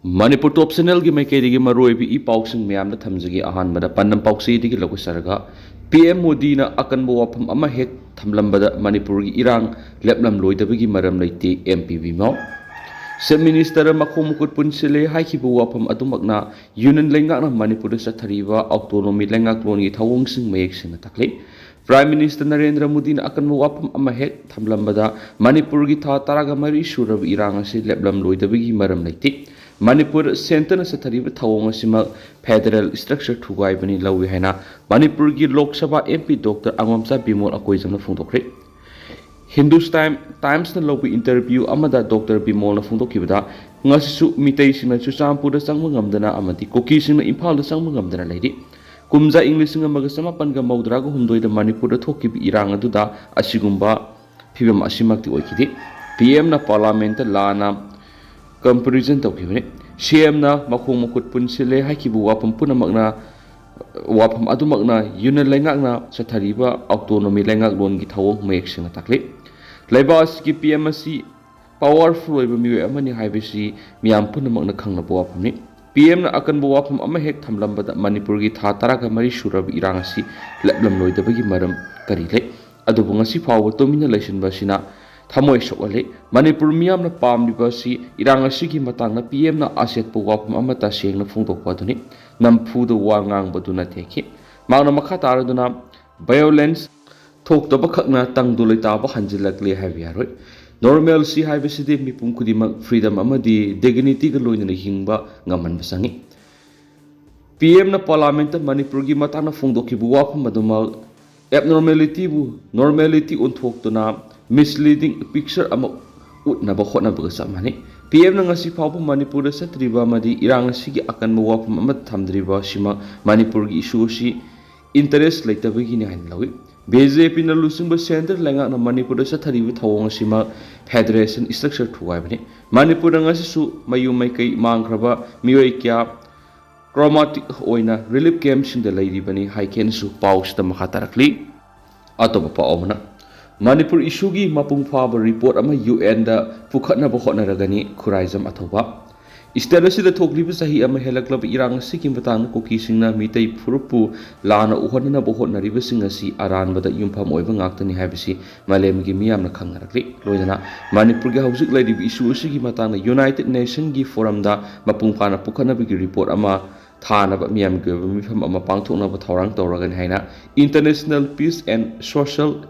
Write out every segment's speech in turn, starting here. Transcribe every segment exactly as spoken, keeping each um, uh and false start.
ꯃꯅꯤꯄꯨꯔ ꯇꯣꯞ ꯆꯦꯅꯦꯜꯒꯤ ꯃꯥꯏꯀꯩꯗꯒꯤ ꯃꯔꯨꯑꯣꯏꯕ ꯏ ꯄꯥꯎꯁꯤꯡ ꯃꯌꯥꯝꯗ ꯊꯝꯖꯒꯦ꯫ ꯑꯍꯥꯟꯕꯗ ꯄꯥꯟꯗꯝ ꯄꯥꯎꯆꯦꯗꯒꯤ ꯂꯧꯈꯠꯆꯔꯒ, ꯄꯤ ꯑꯦꯝ ꯃꯣꯗꯤꯅ ꯑꯀꯟꯕ ꯋꯥꯐꯝ ꯑꯃ ꯍꯦꯛ ꯊꯝꯂꯝꯕꯗ ꯃꯅꯤꯄꯨꯔꯒꯤ ꯏꯔꯥꯡ ꯂꯦꯞꯂꯝꯂꯣꯏꯗꯕꯒꯤ ꯃꯔꯝ ꯂꯩꯇꯦ, M P Bimol. Chief minister ꯃꯈꯣꯡ ꯃꯈꯨꯠ ꯄꯨꯟꯁꯤꯜꯂꯦ ꯍꯥꯏꯈꯤꯕ ꯋꯥꯐꯝ ꯑꯗꯨꯃꯛꯅ ꯌꯨꯅꯤꯌꯟ ꯂꯩꯉꯥꯛꯅ ꯃꯅꯤꯄꯨꯔꯗ ꯆꯠꯊꯔꯤꯕ ꯑꯣꯇꯣꯅꯣꯃꯤ ꯂꯩꯉꯥꯛꯂꯣꯟꯒꯤ ꯊꯧꯑꯣꯡꯁꯤꯡ ꯃꯌꯦꯛ ꯁꯦꯡꯅ ꯇꯥꯛꯂꯤ꯫ ꯄ꯭ꯔꯥꯏꯝ ꯃꯤꯅꯤꯁꯇꯔ ꯅꯔꯦꯟꯗ꯭ꯔ ꯃꯣꯗꯤꯅ ꯑꯀꯟꯕ ꯋꯥꯐꯝ ꯑꯃ ꯍꯦꯛ ꯊꯝꯂꯝꯕꯗ ꯃꯅꯤꯄꯨꯔꯒꯤ ꯊꯥ ꯇꯔꯥꯒ ꯃꯔꯤ ꯁꯨꯔꯕ ꯏꯔꯥꯡ ꯑꯁꯤ ꯂꯦꯞꯂꯝꯂꯣꯏꯗꯕꯒꯤ ꯃꯔꯝ ꯂꯩꯇꯦ꯫ ꯃꯅꯤꯄꯨꯔ ꯁꯦꯟꯇꯔꯅ ꯆꯠꯊꯔꯤꯕ ꯊꯧꯑꯣꯡ ꯑꯁꯤꯃꯛ ꯐꯦꯗꯔꯦꯜ ꯁ꯭ꯇ꯭ꯔꯛꯆꯔ ꯊꯨꯒꯥꯏꯕꯅꯤ ꯂꯧꯏ ꯍꯥꯏꯅ ꯃꯅꯤꯄꯨꯔꯒꯤ Lok Sabha M P doctor ꯑꯉꯣꯝꯆꯥ Bimol ꯑꯀꯣꯏꯖꯝꯅ ꯐꯣꯡꯗꯣꯛꯈ꯭ꯔꯦ꯫ Hindustan ꯇꯥꯏꯝꯁꯅ ꯂꯧꯕ ꯏꯟꯇꯔꯚ꯭ꯌꯨ ꯑꯃꯗ ꯗꯣꯛꯇꯔ ꯕꯤꯃꯣꯜꯅ ꯐꯣꯡꯗꯣꯛꯈꯤꯕꯗ, ꯉꯁꯤꯁꯨ ꯃꯤꯇꯩꯁꯤꯡꯅ ꯆꯨꯔꯆꯥꯟꯄꯨꯔꯗ ꯆꯪꯕ ꯉꯝꯗꯅ ꯑꯃꯗꯤ ꯀꯨꯀꯤꯁꯤꯡꯅ ꯏꯝꯐꯥꯜꯗ ꯆꯪꯕ ꯉꯝꯗꯅ ꯂꯩꯔꯤ꯫ ꯀꯨꯝꯖꯥ ꯏꯪ ꯂꯤꯁꯤꯡ ꯑꯃꯒ ꯆꯃꯥꯄꯟꯒ ꯃꯧꯗ꯭ꯔꯥꯒ ꯍꯨꯝꯗꯣꯏꯗ ꯃꯅꯤꯄꯨꯔꯗ ꯊꯣꯛꯈꯤꯕ ꯏꯔꯥꯡ ꯑꯗꯨꯗ ꯑꯁꯤꯒꯨꯝꯕ ꯐꯤꯕꯝ ꯑꯁꯤꯃꯛꯇꯤ ꯑꯣꯏꯈꯤꯗꯦ꯫ ꯄꯤ ꯑꯦꯝꯅ ꯄꯥꯔꯂꯥꯃꯦꯟꯠꯇ ꯂꯥꯟꯅ ꯀꯝꯄꯦꯔꯤꯖꯟ ꯇꯧꯈꯤꯕꯅꯤ꯫ ꯁꯤ ꯑꯦꯝꯅ ꯃꯈꯣꯡ ꯃꯈꯨꯠ ꯄꯨꯟꯁꯤꯜꯂꯦ ꯍꯥꯏꯈꯤꯕ ꯋꯥꯐꯝ ꯄꯨꯝꯅꯃꯛꯅ, ꯋꯥꯐꯝ ꯑꯗꯨꯃꯛꯅ ꯌꯨꯅꯤꯌꯟ ꯂꯩꯉꯥꯛꯅ ꯆꯠꯊꯔꯤꯕ ꯑꯣꯇꯣꯅꯣꯃꯤ ꯂꯩꯉꯥꯛꯂꯣꯟꯒꯤ ꯊꯧꯑꯣꯡ ꯃꯌꯦꯛ ꯁꯦꯡꯅ ꯇꯥꯛꯂꯤ꯫ ꯂꯩꯕꯥꯛ ꯑꯁꯤꯒꯤ ꯄꯤ ꯑꯦꯝ ꯑꯁꯤ ꯄꯥꯋꯔꯐꯨꯜ ꯑꯣꯏꯕ ꯃꯤꯑꯣꯏ ꯑꯃꯅꯤ ꯍꯥꯏꯕꯁꯤ ꯃꯤꯌꯥꯝ ꯄꯨꯝꯅꯃꯛꯅ ꯈꯪꯅꯕ ꯋꯥꯐꯝꯅꯤ꯫ ꯄꯤ ꯑꯦꯝꯅ ꯑꯀꯟꯕ ꯋꯥꯐꯝ ꯑꯃ ꯍꯦꯛ ꯊꯝꯂꯝꯕꯗ ꯃꯅꯤꯄꯨꯔꯒꯤ ꯊꯥ ꯇꯔꯥꯒ ꯃꯔꯤ ꯁꯨꯔꯕ ꯏꯔꯥꯡ ꯑꯁꯤ ꯂꯦꯞꯂꯝꯂꯣꯏꯗꯕꯒꯤ ꯃꯔꯝ ꯀꯔꯤ ꯂꯩ? ꯑꯗꯨꯕꯨ ꯉꯁꯤ ꯐꯥꯎꯕ ꯇꯨꯃꯤꯟꯅ ꯂꯩꯁꯤꯟꯕ ꯑꯁꯤꯅ ꯊꯃꯣꯏ ꯁꯣꯛꯍꯜꯂꯤ꯫ ꯃꯅꯤꯄꯨꯔ ꯃꯤꯌꯥꯝꯅ ꯄꯥꯝꯂꯤꯕ ꯑꯁꯤ ꯏꯔꯥꯡ ꯑꯁꯤꯒꯤ ꯃꯇꯥꯡꯗ ꯄꯤ ꯑꯦꯝꯅ ꯑꯆꯦꯠꯄ ꯋꯥꯐꯝ ꯑꯃ ꯇꯁꯦꯡꯅ ꯐꯣꯡꯗꯣꯛꯄ ꯑꯗꯨꯅꯤ꯫ ꯅꯝꯐꯨꯗ ꯋꯥ ꯉꯥꯡꯕꯗꯨ ꯅꯠꯇꯦ꯫ ꯃꯍꯥꯛꯅ ꯃꯈꯥ ꯇꯥꯔꯗꯨꯅ, ꯚꯥꯏꯑꯣꯂꯦꯟꯁ ꯊꯣꯛꯇꯕ ꯈꯛꯅ ꯇꯪꯗꯨ ꯂꯩꯇꯥꯕ ꯍꯟꯖꯤꯜꯂꯛꯂꯦ ꯍꯥꯏꯕ ꯌꯥꯔꯣꯏ꯫ ꯅꯣꯔꯃꯦꯜꯁꯤ ꯍꯥꯏꯕꯁꯤꯗꯤ ꯃꯤꯄꯨꯝ ꯈꯨꯗꯤꯡꯃꯛ ꯐ꯭ꯔꯤꯗꯝ ꯑꯃꯗꯤ ꯗꯤꯒꯅꯤꯇꯤꯒ ꯂꯣꯏꯅꯅ ꯍꯤꯡꯕ ꯉꯝꯍꯟꯕ ꯆꯪꯏ꯫ ꯄꯤ ꯑꯦꯝꯅ ꯄꯥꯔꯂꯥꯃꯦꯟꯠꯇ ꯃꯅꯤꯄꯨꯔꯒꯤ ꯃꯇꯥꯡꯗ ꯐꯣꯡꯗꯣꯛꯈꯤꯕ ꯋꯥꯐꯝ ꯑꯗꯨꯃꯛ ꯑꯦꯕꯅꯣꯔꯃꯦꯂꯤꯇꯤꯕꯨ ꯅꯣꯔꯃꯦꯂꯤꯇꯤ ꯑꯣꯟꯊꯣꯛꯇꯨꯅ ꯃꯤꯁꯂꯤꯗꯤꯡ ꯄꯤꯛꯆꯔ ꯑꯃ ꯎꯠꯅꯕ ꯍꯣꯠꯅꯕꯒ ꯆꯞ ꯃꯥꯟꯅꯩ꯫ ꯄꯤ ꯑꯦꯝꯅ ꯉꯁꯤ ꯐꯥꯎꯕ ꯃꯅꯤꯄꯨꯔꯗ ꯆꯠꯇ꯭ꯔꯤꯕ ꯑꯃꯗꯤ ꯏꯔꯥꯡ ꯑꯁꯤꯒꯤ ꯑꯀꯟꯕ ꯋꯥꯐꯝ ꯑꯃꯠꯇ ꯊꯝꯗ꯭ꯔꯤꯕ ꯑꯁꯤꯃꯛ ꯃꯅꯤꯄꯨꯔꯒꯤ ꯏꯁꯨ ꯑꯁꯤ ꯏꯟꯇꯔꯦꯁ ꯂꯩꯇꯕꯒꯤꯅꯤ ꯍꯥꯏꯅ ꯂꯧꯏ꯫ ꯕꯤ ꯖꯦ ꯄꯤꯅ ꯂꯨꯆꯤꯡꯕ ꯁꯦꯟꯇꯔ ꯂꯩꯉꯥꯛꯅ ꯃꯅꯤꯄꯨꯔꯗ ꯆꯠꯊꯔꯤꯕ ꯊꯧꯑꯣꯡ ꯑꯁꯤꯃꯛ ꯐꯦꯗꯔꯦꯁꯟ ꯁ꯭ꯇ꯭ꯔꯛꯆꯔ ꯊꯨꯒꯥꯏꯕꯅꯤ꯫ ꯃꯅꯤꯄꯨꯔꯗ ꯉꯁꯤꯁꯨ ꯃꯌꯨꯝ ꯃꯩꯀꯩ ꯃꯥꯡꯈ꯭ꯔꯕ ꯃꯤꯑꯣꯏ ꯀꯌꯥ ꯇ꯭ꯔꯣꯃꯥꯇꯤꯛ ꯑꯣꯏꯅ ꯔꯤꯂꯤꯐ ꯀꯦꯝꯞꯁꯤꯡꯗ ꯂꯩꯔꯤꯕꯅꯤ ꯍꯥꯏ ꯀꯦꯅꯁꯨ ꯄꯥꯎꯁꯤꯗ ꯃꯈꯥ ꯇꯥꯔꯛꯂꯤ꯫ ꯑꯇꯣꯞꯄ ꯄꯥꯎ ꯑꯃꯅ, ꯃꯅꯤꯄꯨꯔ ꯏꯁꯨꯒꯤ ꯃꯄꯨꯡ ꯐꯥꯕ ꯔꯤꯄꯣꯔꯠ ꯑꯃ ꯌꯨ ꯑꯦꯟꯗ ꯄꯨꯈꯠꯅꯕ ꯍꯣꯠꯅꯔꯒꯅꯤ, ꯈꯨꯔꯥꯏꯖꯝ ꯑꯊꯧꯕ꯫ State ꯑꯁꯤꯗ ꯊꯣꯛꯂꯤꯕ ꯆꯍꯤ ꯑꯃ ꯍꯦꯜꯂꯛꯂꯕ ꯏꯔꯥꯡ ꯑꯁꯤꯒꯤ ꯃꯇꯥꯡꯗ ꯀꯨꯀꯤꯁꯤꯡꯅ ꯃꯤꯇꯩ ꯐꯨꯔꯨꯞꯄꯨ ꯂꯥꯟꯅ ꯎꯍꯟꯅꯅꯕ ꯍꯣꯠꯅꯔꯤꯕꯁꯤꯡ ꯑꯁꯤ ꯑꯔꯥꯟꯕꯗ ꯌꯨꯝꯐꯝ ꯑꯣꯏꯕ ꯉꯥꯛꯇꯅꯤ ꯍꯥꯏꯕꯁꯤ ꯃꯥꯂꯦꯝꯒꯤ ꯃꯤꯌꯥꯝꯅ ꯈꯪꯅꯔꯛꯂꯤ꯫ ꯂꯣꯏꯅꯅ ꯃꯅꯤꯄꯨꯔꯒꯤ ꯍꯧꯖꯤꯛ ꯂꯩꯔꯤꯕ issue ꯑꯁꯤꯒꯤ ꯃꯇꯥꯡꯗ United Nationꯒꯤ forumꯗ ꯃꯄꯨꯡ ꯐꯥꯅ ꯄꯨꯈꯠꯅꯕꯒꯤ report ꯑꯃ ꯊꯥꯅꯕ ꯃꯤꯌꯥꯝꯒꯤ ꯑꯣꯏꯕ ꯃꯤꯐꯝ ꯑꯃ ꯄꯥꯡꯊꯣꯛꯅꯕ ꯊꯧꯔꯥꯡ ꯇꯧꯔꯒꯅꯤ ꯍꯥꯏꯅ International Peace and Social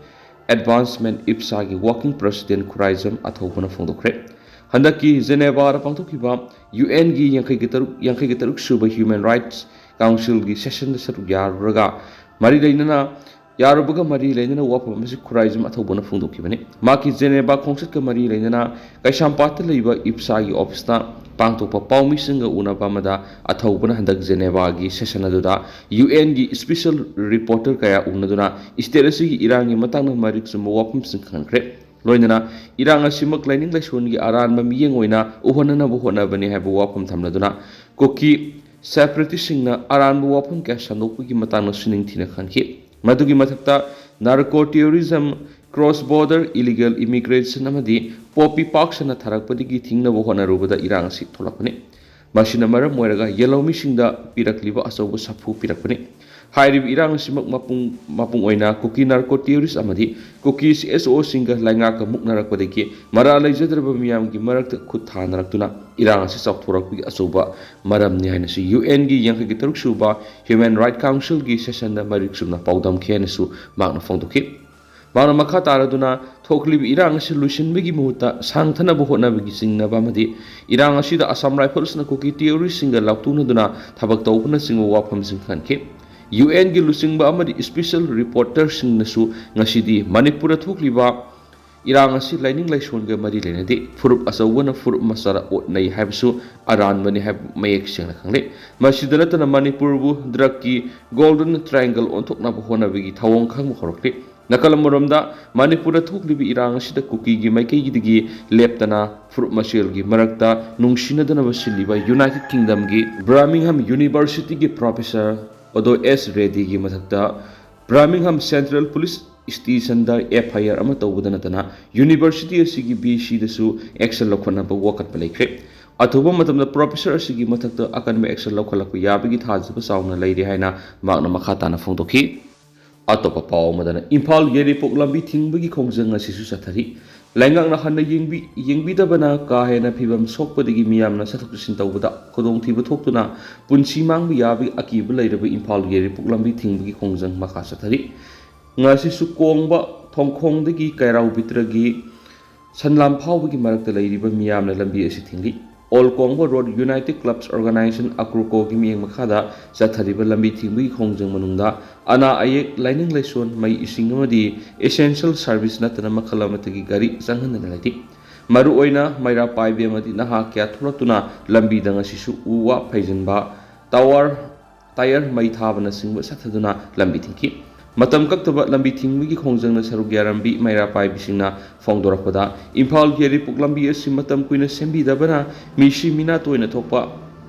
Advancement, IPSAꯒꯤ working president Khuraijam ꯑꯊꯧꯕꯅ ꯐꯣꯡꯗꯣꯛꯈ꯭ꯔꯦ꯫ ꯍꯟꯗꯛꯀꯤ ꯖꯦꯅꯦꯚꯥꯗ ꯄꯥꯡꯊꯣꯛꯈꯤꯕ UNꯒꯤ ꯌꯥꯡꯈꯩꯒ ꯇꯔꯨꯛ, ꯌꯥꯡꯈꯩꯒ ꯇꯔꯨꯛ ꯁꯨꯕ Human Rights Councilꯒꯤ sessionꯗ ꯁꯔꯨꯛ ꯌꯥꯔꯨꯔꯒ ꯃꯔꯤ ꯂꯩꯅꯅ, ꯌꯥꯔꯨꯕꯒ ꯃꯔꯤ ꯂꯩꯅꯅ ꯋꯥꯐꯝ ꯑꯃꯁꯨ ꯈꯨꯔꯥꯏꯖꯝ ꯑꯊꯧꯕꯅ ꯐꯣꯡꯗꯣꯛꯈꯤꯕꯅꯤ꯫ ꯃꯍꯥꯛꯀꯤ ꯖꯦꯅꯦꯚꯥ ꯈꯣꯡꯆꯠꯀ ꯃꯔꯤ ꯂꯩꯅꯅ ꯀꯩꯁꯥꯝꯄꯥꯠꯇ ꯂꯩꯕ IPSAꯒꯤ officeꯇ ꯄꯥꯡꯊꯣꯛꯄ ꯄꯥꯎꯃꯤꯁꯤꯡꯒ ꯎꯅꯕ ꯑꯃꯗ ꯑꯊꯧꯕꯅ ꯍꯟꯗꯛ ꯖꯦꯅꯦꯚꯥꯒꯤ session ꯑꯗꯨꯗ UNꯒꯤ special reporter ꯀꯌꯥ ꯎꯅꯗꯨꯅ state ꯑꯁꯤꯒꯤ ꯏꯔꯥꯡꯒꯤ ꯃꯇꯥꯡꯗ ꯃꯔꯤꯛ ꯆꯨꯝꯕ ꯋꯥꯐꯝꯁꯤꯡ ꯈꯪꯍꯟꯈ꯭ꯔꯦ꯫ ꯂꯣꯏꯅꯅ ꯏꯔꯥꯡ ꯑꯁꯤꯃꯛ ꯂꯥꯏꯅꯤꯡ ꯂꯥꯏꯁꯣꯟꯒꯤ ꯑꯔꯥꯟꯕ ꯃꯤꯠꯌꯦꯡ ꯑꯣꯏꯅ ꯎꯍꯟꯅꯅꯕ ꯍꯣꯠꯅꯕꯅꯤ ꯍꯥꯏꯕ ꯋꯥꯐꯝ ꯊꯝꯂꯗꯨꯅ ꯀꯨꯀꯤ separatistꯁꯤꯡꯅ ꯑꯔꯥꯟꯕ ꯋꯥꯐꯝ ꯀꯌꯥ ꯁꯟꯗꯣꯛꯄꯒꯤ ꯃꯇꯥꯡꯗ ꯁꯨꯅꯤꯡꯊꯤꯅ ꯈꯟꯈꯤ꯫ ꯃꯗꯨꯒꯤ ꯃꯊꯛꯇ narco terrorism, cross border illegal immigration ꯑꯃꯗꯤ poppy ꯄꯥꯛ ꯁꯟꯅ ꯊꯥꯔꯛꯄꯗꯒꯤ ꯊꯤꯡꯅꯕ ꯍꯣꯠꯅꯔꯨꯕꯗ ꯏꯔꯥꯡ ꯑꯁꯤ ꯊꯣꯛꯂꯛꯄꯅꯤ꯫ ꯃꯁꯤꯅ ꯃꯔꯝ ꯑꯣꯏꯔꯒ ꯌꯦꯜꯍꯧꯃꯤꯁꯤꯡꯗ ꯄꯤꯔꯛꯂꯤꯕ ꯑꯆꯧꯕ ꯁꯥꯐꯨ ꯄꯤꯔꯛꯄꯅꯤ꯫ ꯍꯥꯏꯔꯤꯕ ꯏꯔꯥꯡ ꯑꯁꯤꯃꯛ ꯃꯄꯨꯡ, ꯃꯄꯨꯡ ꯑꯣꯏꯅ ꯀꯨꯀꯤ narco terrorist ꯑꯃꯗꯤ ꯀꯨꯀꯤ CSOꯁꯤꯡꯒ ꯂꯩꯉꯥꯛꯀ ꯃꯨꯛꯅꯔꯛꯄꯗꯒꯤ ꯃꯔꯥ ꯂꯩꯖꯗ꯭ꯔꯕ ꯃꯤꯌꯥꯝꯒꯤ ꯃꯔꯛꯇ ꯈꯨꯠ ꯊꯥꯅꯔꯛꯇꯨꯅ ꯏꯔꯥꯡ ꯑꯁꯤ ꯆꯥꯎꯊꯣꯔꯛꯄꯒꯤ ꯑꯆꯧꯕ ꯃꯔꯝꯅꯤ ꯍꯥꯏꯅꯁꯨ UNꯒꯤ ꯌꯥꯡꯈꯩꯒ ꯇꯔꯨꯛ ꯁꯨꯕ Human Rights Councilꯒꯤ sessionꯗ ꯃꯔꯤꯛ ꯆꯨꯝꯅ ꯄꯥꯎꯗꯝꯈꯤ ꯍꯥꯏꯅꯁꯨ ꯃꯍꯥꯛꯅ ꯐꯣꯡꯗꯣꯛꯈꯤ꯫ ꯃꯍꯥꯛꯅ ꯃꯈꯥ ꯇꯥꯔꯗꯨꯅ ꯊꯣꯛꯂꯤꯕ ꯏꯔꯥꯡ ꯑꯁꯤ ꯂꯣꯏꯁꯤꯟꯕꯒꯤ ꯃꯍꯨꯠꯇ ꯁꯥꯡꯊꯅꯕ ꯍꯣꯠꯅꯕꯒꯤ ꯆꯤꯡꯅꯕ ꯑꯃꯗꯤ ꯏꯔꯥꯡ ꯑꯁꯤꯗ Assam Riflesꯅ ꯀꯨꯀꯤ terroristꯁꯤꯡꯒ ꯂꯥꯎꯇꯨꯅꯗꯨꯅ ꯊꯕꯛ ꯇꯧꯕꯅꯆꯤꯡꯕ ꯋꯥꯐꯝꯁꯤꯡ ꯈꯟꯈꯤ꯫ UNꯒꯤ ꯂꯨꯆꯤꯡꯕ ꯑꯃꯗꯤ special reporterꯁꯤꯡꯅꯁꯨ ꯉꯁꯤꯗꯤ ꯃꯅꯤꯄꯨꯔꯗ ꯊꯣꯛꯂꯤꯕ ꯏꯔꯥꯡ ꯑꯁꯤ ꯂꯥꯏꯅꯤꯡ ꯂꯥꯏꯁꯣꯟꯒ ꯃꯔꯤ ꯂꯩꯅꯗꯦ, ꯐꯨꯔꯨꯞ ꯑꯆꯧꯕꯅ ꯐꯨꯔꯨꯞ ꯃꯆꯥꯗ ꯑꯣꯠꯅꯩ ꯍꯥꯏꯕꯁꯨ ꯑꯔꯥꯟꯕꯅꯤ ꯍꯥꯏꯕ ꯃꯌꯦꯛ ꯁꯦꯡꯅ ꯈꯪꯂꯦ꯫ ꯃꯁꯤꯗ ꯅꯠꯇꯅ ꯃꯅꯤꯄꯨꯔꯕꯨ drugꯀꯤ golden triangle ꯑꯣꯟꯊꯣꯛꯅꯕ ꯍꯣꯠꯅꯕꯒꯤ ꯊꯧꯑꯣꯡ ꯈꯪꯕ ꯍꯧꯔꯛꯂꯤ꯫ ꯅꯥꯀꯜ ꯑꯃꯔꯣꯝꯗ ꯃꯅꯤꯄꯨꯔꯗ ꯊꯣꯛꯂꯤꯕ ꯏꯔꯥꯡ ꯑꯁꯤꯗ ꯀꯨꯀꯤꯒꯤ ꯃꯥꯏꯀꯩꯗꯒꯤ ꯂꯦꯞꯇꯅ ꯐꯨꯔꯨꯞ ꯃꯁꯦꯜꯒꯤ ꯃꯔꯛꯇ ꯅꯨꯡꯁꯤꯅꯗꯅꯕ ꯁꯤꯜꯂꯤꯕ United Kingdomꯒꯤ Birmingham Universityꯒꯤ professor ꯑꯣꯗꯣ ꯑꯦꯁ ꯔꯦꯗꯤꯒꯤ ꯃꯊꯛꯇ Birmingham Central Police Stationꯗ FIR ꯑꯃ ꯇꯧꯕꯗ ꯅꯠꯇꯅ university ꯑꯁꯤꯒꯤ VCꯗꯁꯨ action ꯂꯧꯈꯠꯅꯕ ꯋꯥꯀꯠꯄ ꯂꯩꯈ꯭ꯔꯦ꯫ ꯑꯊꯨꯕ ꯃꯇꯝꯗ ꯄ꯭ꯔꯣꯐꯦꯁꯔ ꯑꯁꯤꯒꯤ ꯃꯊꯛꯇ ꯑꯀꯟꯕ ꯑꯦꯛꯁꯟ ꯂꯧꯈꯠꯂꯛꯄ ꯌꯥꯕꯒꯤ ꯊꯥꯖꯕ ꯆꯥꯎꯅ ꯂꯩꯔꯤ ꯍꯥꯏꯅ ꯃꯍꯥꯛꯅ ꯃꯈꯥ ꯇꯥꯅ ꯐꯣꯡꯗꯣꯛꯈꯤ꯫ ꯑꯇꯣꯞꯄ ꯄꯥꯎ ꯑꯃꯗꯅ, ꯏꯝꯐꯥꯜ ꯌꯥꯏꯔꯤꯄꯣꯛ ꯂꯝꯕꯤ ꯊꯤꯡꯕꯒꯤ ꯈꯣꯡꯖꯪ ꯑꯁꯤꯁꯨ ꯆꯠꯊꯔꯤ꯫ ꯂꯩꯉꯥꯛꯅ ꯍꯟꯅ ꯌꯦꯡꯕꯤ-, ꯌꯦꯡꯕꯤꯗꯕꯅ ꯀꯥ ꯍꯦꯟꯅ ꯐꯤꯕꯝ ꯁꯣꯛꯄꯗꯒꯤ ꯃꯤꯌꯥꯝꯅ ꯆꯠꯊꯣꯛ ꯆꯠꯁꯤꯟ ꯇꯧꯕꯗ ꯈꯨꯗꯣꯡꯊꯤꯕ ꯊꯣꯛꯇꯨꯅ ꯄꯨꯟꯁꯤ ꯃꯥꯡꯕ ꯌꯥꯕꯒꯤ ꯑꯀꯤꯕ ꯂꯩꯔꯕ ꯏꯝꯐꯥꯜ ꯌꯥꯏꯔꯤꯄꯣꯛ ꯂꯝꯕꯤ ꯊꯤꯡꯕꯒꯤ ꯈꯣꯡꯖꯪ ꯃꯈꯥ ꯆꯠꯊꯔꯤ꯫ ꯉꯁꯤꯁꯨ ꯀꯣꯡꯕ ꯊꯣꯡꯈꯣꯡꯗꯒꯤ ꯀꯩꯔꯥꯎ ꯕꯤꯇ꯭ꯔꯒꯤ ꯁꯟꯂꯥꯝ ꯐꯥꯎꯕꯒꯤ ꯃꯔꯛꯇ ꯂꯩꯔꯤꯕ ꯃꯤꯌꯥꯝꯅ ꯂꯝꯕꯤ ꯑꯁꯤ ꯊꯤꯡꯂꯤ꯫ ꯑꯣꯜ ꯀꯣꯡꯕ ꯔꯣꯗ ꯌꯨꯅꯥꯏꯇꯦꯗ ꯀ꯭ꯂꯕꯁ ꯑꯣꯔꯒꯅꯥꯏꯖꯦꯁꯟ, ꯑꯀ꯭ꯔꯨꯀꯣꯒꯤ ꯃꯤꯠꯌꯦꯡ ꯃꯈꯥꯗ ꯆꯠꯊꯔꯤꯕ ꯂꯝꯕꯤ ꯊꯤꯡꯕꯒꯤ ꯈꯣꯡꯖꯪ ꯃꯅꯨꯡꯗ ꯑꯅꯥ ꯑꯌꯦꯛ, ꯂꯥꯏꯅꯤꯡ ꯂꯥꯏꯁꯣꯟ, ꯃꯩ ꯏꯁꯤꯡ ꯑꯃꯗꯤ essential service ꯅꯠꯇꯅ ꯃꯈꯜ ꯑꯃꯠꯇꯒꯤ ꯒꯥꯔꯤ ꯆꯪꯍꯟꯗꯅ ꯂꯩꯇꯦ꯫ ꯃꯔꯨꯑꯣꯏꯅ ꯃꯩꯔꯥ ꯄꯥꯏꯕꯤ ꯑꯃꯗꯤ ꯅꯍꯥ ꯀꯌꯥ ꯊꯣꯛꯂꯛꯇꯨꯅ ꯂꯝꯕꯤꯗ ꯉꯁꯤꯁꯨ ꯎ ꯋꯥ ꯐꯩꯖꯤꯟꯕ, ꯇꯋꯥꯔ ꯇꯥꯌꯔ ꯃꯩ ꯊꯥꯕꯅꯆꯤꯡꯕ ꯆꯠꯊꯗꯨꯅ ꯂꯝꯕꯤ ꯊꯤꯡꯈꯤ꯫ ꯃꯇꯝ ꯀꯛꯇꯕ ꯂꯝꯕꯤ ꯊꯤꯡꯕꯒꯤ ꯈꯣꯡꯖꯪꯅ ꯁꯔꯨꯛ ꯌꯥꯔꯝꯕꯤ ꯃꯩꯔꯥ ꯄꯥꯏꯕꯤꯁꯤꯡꯅ ꯐꯣꯡꯗꯣꯔꯛꯄꯗ, ꯏꯝꯐꯥꯜ ꯌꯥꯏꯔꯤꯄꯣꯛ ꯂꯝꯕꯤ ꯑꯁꯤ ꯃꯇꯝ ꯀꯨꯏꯅ ꯁꯦꯝꯕꯤꯗꯕꯅ ꯃꯤꯁꯤ ꯃꯤꯅꯥ ꯇꯣꯏꯅ ꯊꯣꯛꯄ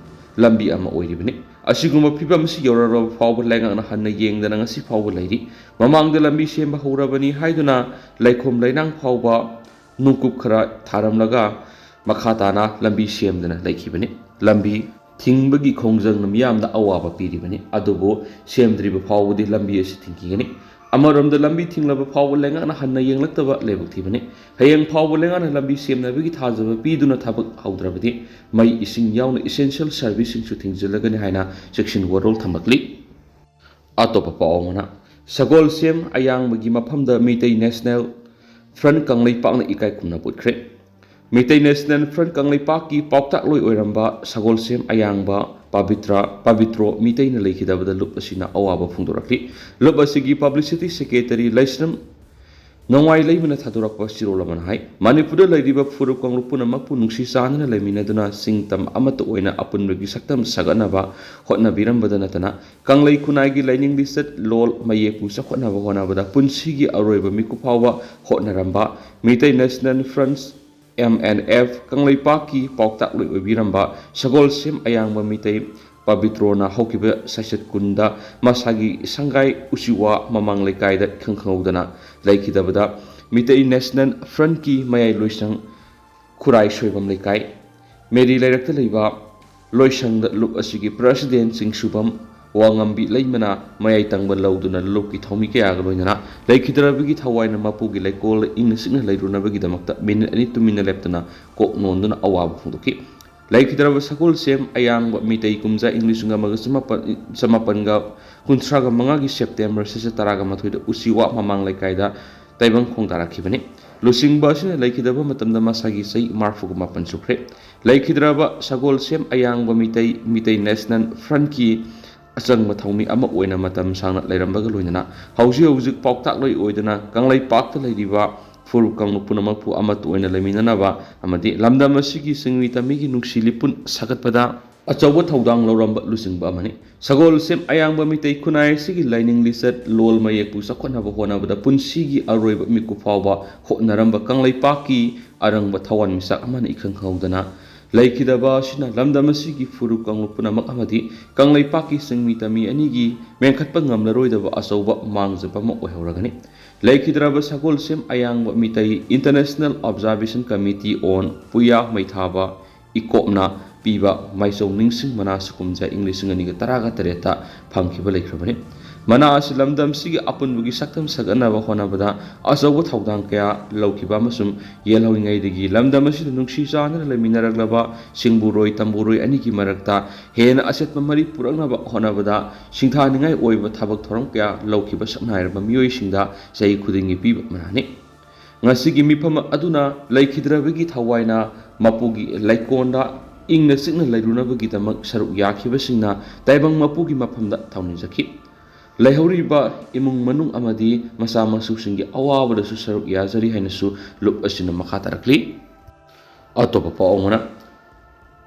ꯂꯝꯕꯤ ꯑꯃ ꯑꯣꯏꯔꯤꯕꯅꯤ꯫ ꯑꯁꯤꯒꯨꯝꯕ ꯐꯤꯕꯝ ꯑꯁꯤ ꯌꯧꯔꯛꯂꯕ ꯐꯥꯎꯕ ꯂꯩꯉꯥꯛꯅ ꯍꯟꯅ ꯌꯦꯡꯗꯅ ꯉꯁꯤ ꯐꯥꯎꯕ ꯂꯩꯔꯤ꯫ ꯃꯃꯥꯡꯗ ꯂꯝꯕꯤ ꯁꯦꯝꯕ ꯍꯧꯔꯕꯅꯤ ꯍꯥꯏꯗꯨꯅ ꯂꯩꯈꯣꯝ ꯂꯩꯅꯥꯡ ꯐꯥꯎꯕ ꯅꯨꯡꯀꯨꯞ ꯈꯔ ꯊꯥꯔꯝꯂꯒ ꯃꯈꯥ ꯇꯥꯅ ꯂꯝꯕꯤ ꯁꯦꯝꯗꯅ ꯂꯩꯈꯤꯕꯅꯤ꯫ ꯂꯝꯕꯤ ꯊꯤꯡꯕꯒꯤ ꯈꯣꯡꯖꯪꯅ ꯃꯤꯌꯥꯝꯗ ꯑꯋꯥꯕ ꯄꯤꯔꯤꯕꯅꯤ, ꯑꯗꯨꯕꯨ ꯁꯦꯝꯗ꯭ꯔꯤꯕ ꯐꯥꯎꯕꯗꯤ ꯂꯝꯕꯤ ꯑꯁꯤ ꯊꯤꯡꯈꯤꯒꯅꯤ꯫ ꯑꯃꯔꯣꯝꯗ ꯂꯝꯕꯤ ꯊꯤꯡꯂꯕ ꯐꯥꯎꯕ ꯂꯩꯉꯥꯛꯅ ꯍꯟꯅ ꯌꯦꯡꯂꯛꯇꯕ ꯂꯥꯏꯕꯛ ꯊꯤꯕꯅꯤ꯫ ꯍꯌꯦꯡ ꯐꯥꯎꯕ ꯂꯩꯉꯥꯛꯅ ꯂꯝꯕꯤ ꯁꯦꯝꯅꯕꯒꯤ ꯊꯥꯖꯕ ꯄꯤꯗꯨꯅ ꯊꯕꯛ ꯍꯧꯗ꯭ꯔꯕꯗꯤ ꯃꯩ ꯏꯁꯤꯡ ꯌꯥꯎꯅ essential serviceꯁꯤꯡꯁꯨ ꯊꯤꯡꯖꯤꯜꯂꯒꯅꯤ ꯍꯥꯏꯅ ꯆꯦꯛꯁꯤꯟ ꯋꯥꯔꯣꯜ ꯊꯝꯂꯛꯂꯤ꯫ ꯑꯇꯣꯞꯄ ꯄꯥꯎ ꯑꯃꯅ, ꯁꯒꯣꯜꯁꯦꯝ ꯑꯌꯥꯡꯕꯒꯤ ꯃꯐꯝꯗ ꯃꯤꯇꯩ National Front ꯀꯪꯂꯩꯄꯥꯛꯅ ꯏꯀꯥꯏ ꯈꯨꯝꯅꯕ ꯎꯠꯈ꯭ꯔꯦ꯫ ꯃꯤꯇꯩ National Front ꯀꯪꯂꯩꯄꯥꯛꯀꯤ ꯄꯥꯎꯇꯥꯛꯂꯣꯏ ꯑꯣꯏꯔꯝꯕ ꯁꯒꯣꯜꯁꯦꯝ ꯑꯌꯥꯡꯕ ꯄꯥꯕꯤꯇ꯭ꯔ, ꯄꯥꯕꯤꯇ꯭ꯔꯣ ꯃꯤꯇꯩꯅ ꯂꯨꯞ ꯑꯁꯤꯅ ꯑꯋꯥꯕ ꯐꯣꯡꯗꯣꯔꯛꯂꯤ꯫ ꯂꯨꯞ ꯑꯁꯤꯒꯤ publicity secretary ꯂꯩꯁ꯭ꯔꯝ ꯅꯣꯡꯃꯥꯏ ꯂꯩꯃꯅ ꯊꯥꯗꯣꯔꯛꯄ ꯆꯦꯔꯣꯜ ꯑꯃꯅ ꯍꯥꯏ, ꯃꯅꯤꯄꯨꯔꯗ ꯂꯩꯔꯤꯕ ꯐꯨꯔꯨꯞ ꯀꯥꯡꯂꯨꯞ ꯄꯨꯝꯅꯃꯛꯄꯨ ꯅꯨꯡꯁꯤ ꯆꯥꯟꯅꯅ ꯂꯩꯃꯤꯟꯅꯗꯨꯅ ꯁꯤꯡ ꯇꯝ ꯑꯃꯠꯇ ꯑꯣꯏꯅ ꯑꯄꯨꯟꯕꯒꯤ ꯁꯛꯇꯝ ꯁꯥꯒꯠꯅꯕ ꯍꯣꯠꯅꯕꯤꯔꯝꯕꯗꯅ ꯅꯠꯇꯅ, ꯀꯪꯂꯩ ꯈꯨꯟꯅꯥꯏꯒꯤ ꯂꯥꯏꯅꯤꯡ ꯂꯤꯆꯠ, ꯂꯣꯜ, ꯃꯌꯦꯛꯄꯨ ꯆꯥꯎꯈꯠꯅꯕ ꯍꯣꯠꯅꯕꯗ ꯄꯨꯟꯁꯤꯒꯤ ꯑꯔꯣꯏꯕ ꯃꯤꯀꯨꯞ ꯐꯥꯎꯕ ꯍꯣꯠꯅꯔꯝꯕ Meitei National Front, M N F, ꯀꯪꯂꯩꯄꯥꯛꯀꯤ ꯄꯥꯎꯇꯥꯛꯂꯣꯏ ꯑꯣꯏꯕꯤꯔꯝꯕ ꯁꯒꯣꯜꯁꯦꯝ ꯑꯌꯥꯡꯕ ꯃꯤꯇꯩ ꯄꯕꯤꯇ꯭ꯔꯣꯅ ꯍꯧꯈꯤꯕ ꯆꯩꯆꯠ ꯀꯨꯟꯗ ꯃꯁꯥꯒꯤ ꯁꯪꯒꯥꯏ ꯎꯆꯤꯋꯥ ꯃꯃꯥꯡ ꯂꯩꯀꯥꯏꯗ ꯏꯈꯪ ꯈꯪꯍꯧꯗꯅ ꯂꯩꯈꯤꯗꯕꯗ, ꯃꯤꯇꯩ National Frontꯀꯤ ꯃꯌꯥꯏ ꯂꯣꯏꯁꯪ ꯈꯨꯔꯥꯏ ꯁꯣꯏꯕꯝ ꯂꯩꯀꯥꯏ, ꯃꯦꯔꯤ ꯂꯩꯔꯛꯇ ꯂꯩꯕ ꯂꯣꯏꯁꯪꯗ ꯂꯨꯞ ꯑꯁꯤꯒꯤ ꯄ꯭ꯔꯁꯤꯗꯦꯟ ꯆꯤꯡꯁꯨꯕꯝ ꯋꯥꯉꯝꯕꯤ ꯂꯩꯃꯅ ꯃꯌꯥꯏ ꯇꯪꯕ ꯂꯧꯗꯨꯅ ꯂꯨꯞꯀꯤ ꯊꯧꯃꯤ ꯀꯌꯥꯒ ꯂꯣꯏꯅꯅ ꯂꯩꯈꯤꯗ꯭ꯔꯕꯒꯤ ꯊꯋꯥꯏꯅ ꯃꯄꯨꯒꯤ ꯂꯩꯀꯣꯜꯗ ꯏꯪꯅ ꯆꯤꯛꯅ ꯂꯩꯔꯨꯅꯕꯒꯤꯗꯃꯛꯇ ꯃꯤꯅꯤꯠ ꯑꯅꯤ ꯇꯨꯃꯤꯟꯅ ꯂꯦꯞꯇꯅ ꯀꯣꯛ ꯅꯣꯟꯗꯨꯅ ꯑꯋꯥꯕ ꯐꯣꯡꯗꯣꯛꯈꯤ꯫ ꯂꯩꯈꯤꯗ꯭ꯔꯕ ꯁꯒꯣꯜꯁꯦꯝ ꯑꯌꯥꯡꯕ ꯃꯤꯇꯩ ꯀꯨꯝꯖꯥ ꯏꯪ ꯂꯤꯁꯤꯡ ꯑꯃꯒ ꯆꯃꯥꯄꯟ, ꯆꯃꯥꯄꯟꯒ ꯀꯨꯟꯊ꯭ꯔꯥꯒ ꯃꯉꯥꯒꯤ ꯁꯦꯞꯇꯦꯝꯕꯔ ꯁꯤꯁꯦ ꯇꯔꯥꯒ ꯃꯥꯊꯣꯏꯗ ꯎꯆꯤꯋꯥ ꯃꯃꯥꯡ ꯂꯩꯀꯥꯏꯗ ꯇꯥꯏꯕꯪ ꯈꯣꯡꯗꯥꯔꯛꯈꯤꯕꯅꯤ꯫ ꯂꯨꯆꯤꯡꯕ ꯑꯁꯤꯅ ꯂꯩꯈꯤꯗꯕ ꯃꯇꯝꯗ ꯃꯁꯥꯒꯤ ꯆꯍꯤ ꯃꯔꯤꯐꯨꯒ ꯃꯥꯄꯟ ꯁꯨꯈ꯭ꯔꯦ꯫ ꯂꯩꯈꯤꯗ꯭ꯔꯕ ꯁꯒꯣꯜꯁꯦꯝ ꯑꯌꯥꯡꯕ ꯃꯤꯇꯩ, ꯃꯤꯇꯩ ꯅꯦꯁꯅꯦꯜ ꯐ꯭ꯔꯟꯠꯀꯤ ꯑꯆꯪꯕ ꯊꯧꯃꯤ ꯑꯃ ꯑꯣꯏꯅ ꯃꯇꯝ ꯁꯥꯡꯅ ꯂꯩꯔꯝꯕꯒ ꯂꯣꯏꯅꯅ ꯍꯧꯖꯤꯛ ꯍꯧꯖꯤꯛ ꯄꯥꯎꯇꯥꯛꯂꯣꯏ ꯑꯣꯏꯗꯨꯅ ꯀꯪꯂꯩꯄꯥꯛꯇ ꯂꯩꯔꯤꯕ ꯐꯨꯔꯨꯞ ꯀꯥꯡꯂꯨꯞ ꯄꯨꯝꯅꯃꯛꯄꯨ ꯑꯃꯠꯇ ꯑꯣꯏꯅ ꯂꯩꯃꯤꯟꯅꯅꯕ ꯑꯃꯗꯤ ꯂꯝꯗꯝ ꯑꯁꯤꯒꯤ ꯆꯤꯡꯃꯤ ꯇꯝꯃꯤꯒꯤ ꯅꯨꯡꯁꯤ ꯂꯤꯄꯨꯟ ꯁꯥꯒꯠꯄꯗ ꯑꯆꯧꯕ ꯊꯧꯗꯥꯡ ꯂꯧꯔꯝꯕ ꯂꯨꯆꯤꯡꯕ ꯑꯃꯅꯤ꯫ ꯁꯒꯣꯜꯁꯦꯝ ꯑꯌꯥꯡꯕ ꯃꯤꯇꯩ ꯈꯨꯟꯅꯥꯏ ꯑꯁꯤꯒꯤ ꯂꯥꯏꯅꯤꯡ ꯂꯤꯆꯠ, ꯂꯣꯜ ꯃꯌꯦꯛꯄꯨ ꯆꯥꯎꯈꯠꯅꯕ ꯍꯣꯠꯅꯕꯗ ꯄꯨꯟꯁꯤꯒꯤ ꯑꯔꯣꯏꯕ ꯃꯤꯀꯨꯞ ꯐꯥꯎꯕ ꯍꯣꯠꯅꯔꯝꯕ ꯀꯪꯂꯩꯄꯥꯛꯀꯤ ꯑꯔꯪꯕ ꯊꯋꯥꯟꯃꯤꯆꯥꯛ ꯑꯃꯅ ꯏꯈꯪ ꯈꯪꯍꯧꯗꯅ ꯂꯩꯈꯤꯗꯕ ꯑꯁꯤꯅ ꯂꯝꯗꯝ ꯑꯁꯤꯒꯤ ꯐꯨꯔꯨꯞ ꯀꯥꯡꯂꯨꯞ ꯄꯨꯝꯅꯃꯛ ꯑꯃꯗꯤ ꯀꯪꯂꯩꯄꯥꯛꯀꯤ ꯆꯤꯡꯃꯤ ꯇꯝꯃꯤ ꯑꯅꯤꯒꯤ ꯃꯦꯟꯈꯠꯄ ꯉꯝꯂꯔꯣꯏꯗꯕ ꯑꯆꯧꯕ ꯃꯥꯡꯖꯕ ꯑꯃ ꯑꯣꯏꯍꯧꯔꯒꯅꯤ꯫ ꯂꯩꯈꯤꯗ꯭ꯔꯕ ꯁꯒꯣꯜꯁꯦꯝ ꯑꯌꯥꯡꯕ Meitei International Observation Committee on ꯄꯨꯌꯥ ꯃꯩꯊꯥꯕ ꯏꯀꯣꯞꯅ ꯄꯤꯕ ꯃꯥꯏꯆꯧ ꯅꯤꯡꯁꯤꯡ ꯃꯅꯥ ꯁꯨꯀꯨꯝꯖ ꯏꯪ ꯂꯤꯁꯤꯡ ꯑꯅꯤꯒ ꯇꯔꯥꯒ ꯇꯔꯦꯠꯇ ꯐꯪꯈꯤꯕ ꯂꯩꯈ꯭ꯔꯕꯅꯤ꯫ ꯃꯅꯥ ꯑꯁꯤ ꯂꯝꯗꯝꯁꯤꯒꯤ ꯑꯄꯨꯟꯕꯒꯤ ꯁꯛꯇꯝ ꯁꯥꯒꯠꯅꯕ ꯍꯣꯠꯅꯕꯗ ꯑꯆꯧꯕ ꯊꯧꯗꯥꯡ ꯀꯌꯥ ꯂꯧꯈꯤꯕ ꯑꯃꯁꯨꯡ ꯌꯦꯜꯍꯧꯔꯤꯉꯩꯗꯒꯤ ꯂꯝꯗꯝ ꯑꯁꯤꯗ ꯅꯨꯡꯁꯤ ꯆꯥꯟꯅꯅ ꯂꯩꯃꯤꯟꯅꯔꯛꯂꯕ ꯁꯤꯡꯕꯨꯔꯣꯏ ꯇꯝꯕꯨꯔꯣꯏ ꯑꯅꯤꯒꯤ ꯃꯔꯛꯇ ꯍꯦꯟꯅ ꯑꯆꯦꯠꯄ ꯃꯔꯤ ꯄꯨꯔꯛꯅꯕ ꯍꯣꯠꯅꯕꯗ ꯁꯤꯡꯊꯥꯅꯤꯡꯉꯥꯏ ꯑꯣꯏꯕ ꯊꯕꯛ ꯊꯧꯔꯝ ꯀꯌꯥ ꯂꯧꯈꯤꯕ ꯁꯛꯅꯥꯏꯔꯕ ꯃꯤꯑꯣꯏꯁꯤꯡꯗ ꯆꯍꯤ ꯈꯨꯗꯤꯡꯒꯤ ꯄꯤꯕ ꯃꯅꯥꯅꯤ꯫ ꯉꯁꯤꯒꯤ ꯃꯤꯐꯝ ꯑꯗꯨꯅ ꯂꯩꯈꯤꯗ꯭ꯔꯕꯒꯤ ꯊꯋꯥꯏꯅ ꯃꯄꯨꯒꯤ ꯂꯩꯀꯣꯜꯗ ꯏꯪꯅ ꯆꯤꯛꯅ ꯂꯩꯔꯨꯅꯕꯒꯤꯗꯃꯛ ꯁꯔꯨꯛ ꯌꯥꯈꯤꯕꯁꯤꯡꯅ ꯇꯥꯏꯕꯪ ꯃꯄꯨꯒꯤ ꯃꯐꯝꯗ ꯊꯧꯅꯤꯖꯈꯤ꯫ ꯂꯩꯍꯧꯔꯤꯕ ꯏꯃꯨꯡ ꯃꯅꯨꯡ ꯑꯃꯗꯤ ꯃꯆꯥ ꯃꯁꯨꯁꯤꯡꯒꯤ ꯑꯋꯥꯕꯗꯁꯨ ꯁꯔꯨꯛ ꯌꯥꯖꯔꯤ ꯍꯥꯏꯅꯁꯨ ꯂꯨꯞ ꯑꯁꯤꯅ ꯃꯈꯥ ꯇꯥꯔꯛꯂꯤ꯫ ꯑꯇꯣꯞꯄ ꯄꯥꯎ ꯑꯃꯅ,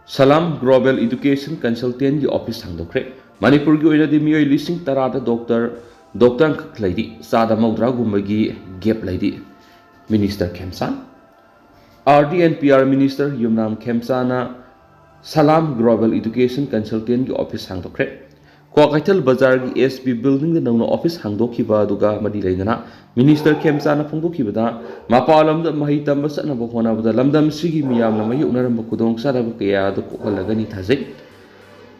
ꯁꯂꯥꯝ ꯒ꯭ꯂꯣꯕꯦꯜ ꯏꯗꯨꯀꯦꯁꯟ ꯀꯟꯁꯜꯇꯦꯟꯒꯤ ꯑꯣꯐꯤꯁ ꯍꯥꯡꯗꯣꯛꯈ꯭ꯔꯦ꯫ ꯃꯅꯤꯄꯨꯔꯒꯤ ꯑꯣꯏꯅꯗꯤ ꯃꯤꯑꯣꯏ ꯂꯤꯁꯤꯡ ꯇꯔꯥꯗ ꯗꯣꯛꯇꯔ, ꯗꯣꯛꯇꯔ ꯑꯃꯈꯛ ꯂꯩꯔꯤ, ꯆꯥꯗ ꯃꯧꯗ꯭ꯔꯥꯒꯨꯝꯕꯒꯤ ꯒꯦꯞ ꯂꯩꯔꯤ꯫ Minister Khemchand. R D N P R minister Yumnam ꯈꯦꯝꯆꯥꯟꯅ ꯁꯂꯥꯝ ꯒ꯭ꯂꯣꯕꯦꯜ ꯏꯗꯨꯀꯦꯁꯟ ꯀꯟꯁꯜꯇꯦꯟꯒꯤ ꯑꯣꯐꯤꯁ ꯍꯥꯡꯗꯣꯛꯈ꯭ꯔꯦ꯫ ꯀ꯭ꯋꯥꯀꯩꯊꯦꯜ ꯕꯖꯥꯔꯒꯤ S B buildingꯗ ꯅꯧꯅ office ꯍꯥꯡꯗꯣꯛꯈꯤꯕ ꯑꯗꯨꯒ ꯃꯔꯤ ꯂꯩꯅꯅ Minister ꯈꯦꯝꯆꯥꯅ ꯐꯣꯡꯗꯣꯛꯈꯤꯕꯗ, ꯃꯄꯥꯟ ꯂꯝꯗ ꯃꯍꯩ ꯇꯝꯕ ꯆꯠꯅꯕ ꯍꯣꯠꯅꯕꯗ ꯂꯝꯗꯝ ꯑꯁꯤꯒꯤ ꯃꯤꯌꯥꯝꯅ ꯃꯥꯌꯣꯛꯅꯔꯝꯕ ꯈꯨꯗꯣꯡꯆꯥꯗꯕ ꯀꯌꯥ ꯑꯗꯨ ꯀꯣꯛꯍꯜꯂꯒꯅꯤ ꯊꯥꯖꯩ꯫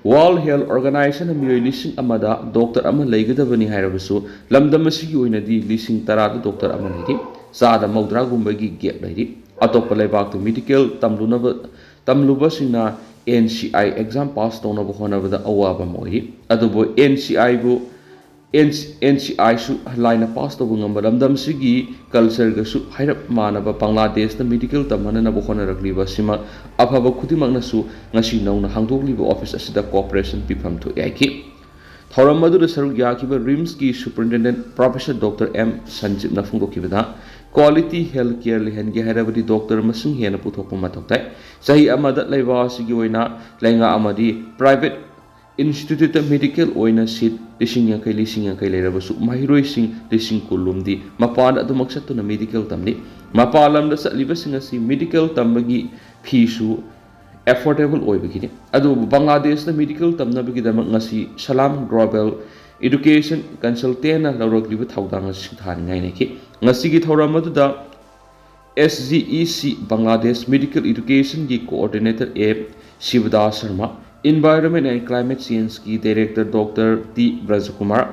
World Health Organizationꯅ ꯃꯤꯑꯣꯏ ꯂꯤꯁꯤꯡ ꯑꯃꯗ doctor ꯑꯃ ꯂꯩꯒꯗꯕꯅꯤ ꯍꯥꯏꯔꯕꯁꯨ, ꯂꯝꯗꯝ ꯑꯁꯤꯒꯤ ꯑꯣꯏꯅꯗꯤ ꯂꯤꯁꯤꯡ ꯇꯔꯥꯗ doctor ꯑꯃ ꯂꯩꯔꯤ꯫ ꯆꯥꯗ ꯃꯧꯗ꯭ꯔꯥꯒꯨꯝꯕꯒꯤ gap ꯂꯩꯔꯤ꯫ ꯑꯇꯣꯞꯄ ꯂꯩꯕꯥꯛꯇ medical ꯇꯝꯂꯨꯅꯕ, ꯇꯝꯂꯨꯕꯁꯤꯡꯅ N C I exam pass ꯇꯧꯅꯕ ꯍꯣꯠꯅꯕꯗ ꯑꯋꯥꯕ ꯑꯃ ꯑꯣꯏꯔꯤ꯫ ꯑꯗꯨꯕꯨ N C I ꯕꯨ, N-, N C I ꯁꯨ ꯂꯥꯏꯅ pass ꯇꯧꯕ ꯉꯝꯕ ꯂꯝꯗꯝꯁꯤꯒꯤ cultureꯒꯁꯨ ꯍꯥꯏꯔꯞ ꯃꯥꯟꯅꯕ ꯕꯪꯒ꯭ꯂꯥꯗꯦꯁꯇ medical ꯇꯝꯍꯟꯅꯅꯕ ꯍꯣꯠꯅꯔꯛꯂꯤꯕ ꯑꯁꯤꯃꯛ ꯑꯐꯕ ꯈꯨꯗꯤꯡꯃꯛꯅꯁꯨ ꯉꯁꯤ ꯅꯧꯅ ꯍꯥꯡꯗꯣꯛꯂꯤꯕ office ꯑꯁꯤꯗ cooperation ꯄꯤꯐꯝ ꯊꯣꯛꯏ ꯍꯥꯏꯈꯤ꯫ ꯊꯧꯔꯝ ꯑꯗꯨꯗ ꯁꯔꯨꯛ ꯌꯥꯈꯤꯕ RIMSꯀꯤ Superintendent Professor Doctor M ꯁꯟꯖꯤꯞꯅ ꯐꯣꯡꯗꯣꯛꯈꯤꯕꯗ, quality health care ꯂꯩꯍꯟꯒꯦ ꯍꯥꯏꯔꯕꯗꯤ doctor ꯃꯁꯤꯡ ꯍꯦꯟꯅ ꯄꯨꯊꯣꯛꯄ ꯃꯊꯧ ꯇꯥꯏ꯫ ꯆꯍꯤ ꯑꯃꯗ ꯂꯩꯕꯥꯛ ꯑꯁꯤꯒꯤ ꯑꯣꯏꯅ ꯂꯩꯉꯥꯛ ꯑꯃꯗꯤ private instituteꯇ medical ꯑꯣꯏꯅ seat ꯂꯤꯁꯤꯡ ꯌꯥꯡꯈꯩ, ꯂꯤꯁꯤꯡ ꯌꯥꯡꯈꯩ ꯂꯩꯔꯕꯁꯨ, ꯃꯍꯩꯔꯣꯏꯁꯤꯡ ꯂꯤꯁꯤꯡ ꯀꯨꯟ ꯂꯣꯝꯗꯤ ꯃꯄꯥꯟꯗ ꯑꯗꯨꯃꯛ ꯆꯠꯇꯨꯅ medical ꯇꯝꯂꯤ꯫ ꯃꯄꯥꯟ ꯂꯝꯗ ꯆꯠꯂꯤꯕꯁꯤꯡ ꯑꯁꯤ medical ꯇꯝꯕꯒꯤ feeꯁꯨ affordable ꯑꯣꯏꯕꯒꯤꯅꯤ꯫ ꯑꯗꯨꯕꯨ ꯕꯪꯒ꯭ꯂꯥꯗꯦꯁꯇ medical ꯇꯝꯅꯕꯒꯤꯗꯃꯛ ꯉꯁꯤ Salam Global Education Consultantꯅ ꯂꯧꯔꯛꯂꯤꯕ ꯊꯧꯗꯥꯡ ꯑꯁꯤ ꯁꯤꯡꯊꯥꯅꯤꯡꯉꯥꯏ ꯂꯩꯈꯤ꯫ ꯉꯁꯤꯒꯤ ꯊꯧꯔꯝ ꯑꯗꯨꯗ S G E C Bangladesh Medical Educationꯒꯤ Coordinator A Sibdas Sharma, Environment and Climate Changeꯀꯤ Director Doctor T Brajkumar,